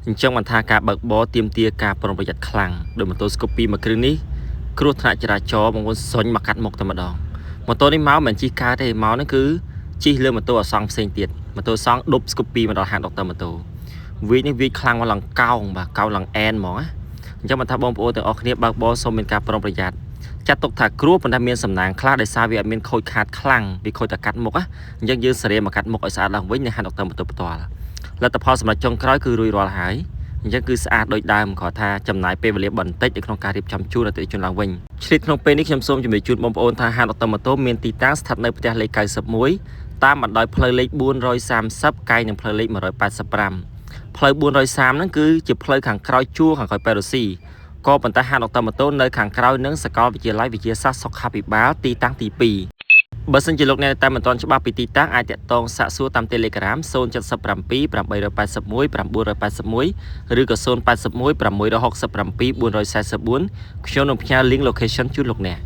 អញ្ចឹងបានថាការបើកបរទាមទារការប្រុងប្រយ័ត្នខ្លាំងដោយម៉ូតូ Scoopy មួយគ្រឿងនេះគ្រោះថ្នាក់ចរាចរណ៍បងប្អូនសុញមកកាត់មុខតែម្ដងម៉ូតូនេះមកមិនជិះកើតទេមកនេះគឺជិះលើម៉ូតូអសង់ផ្សេងទៀតម៉ូតូសង់ដប់ Scoopy មកដល់ហាងដុកទ័រម៉ូតូវាយនេះវាយខ្លាំងមកឡើងកោងបាទកោងឡើងអែនហ្មងណាអញ្ចឹងបានថាបងប្អូនទាំងអស់គ្នាបើកបរសូមមានការប្រុងប្រយ័ត្នចាត់ទុកថាគ្រោះប៉ុន្តែមានសំណាងខ្លះដោយសារវាអត់មានខូចខាតខ្លាំងវាខូចតែកាត់មុខណាអញ្ចឹងយើងសេរីមកកាត់មុខឲ្យស្អាតឡើងវិញនៅហាងដុកទ័រម៉ូតូផ្ទាល់លទ្ធផលសម្រាប់ចុងក្រោយគឺរួចរាល់ហើយអញ្ចឹងគឺស្អាតដូចដើមគ្រាន់ថាចំណាយពេលវេលាបន្តិចនៅក្នុងការរៀបចំជូនអតិថិជនឡើងវិញឆ្លៀតក្នុងពេលនេះខ្ញុំសូមជម្រាបជូនបងប្អូនថាហាងដុកទ័រម៉ូតូមានទីតាំងស្ថិតនៅផ្ទះលេខ91តាមបណ្ដោយផ្លូវលេខ430កែងនឹងផ្លូវលេខ185ផ្លូវ430ហ្នឹងគឺជាផ្លូវខាងក្រោយជួរខាងក្រោយប៉េរុស៊ីក៏ប៉ុន្តែហាងដុកទ័រម៉ូតូនៅខាងក្រោយនឹងសាកលវិទ្យាល័យវិទ្យាសាស្ត្រសុខាភិបាលទីតាំងទី2បើសិនជាលោកអ្នកតែមិនទាន់ច្បាស់ពីទីតាំងអាចតាក់ទងសាកសួរតាម Telegram 077 881 981ឬក៏081 667 444ខ្ញុំនឹងផ្ញើ link location ជូនលោកអ្នក។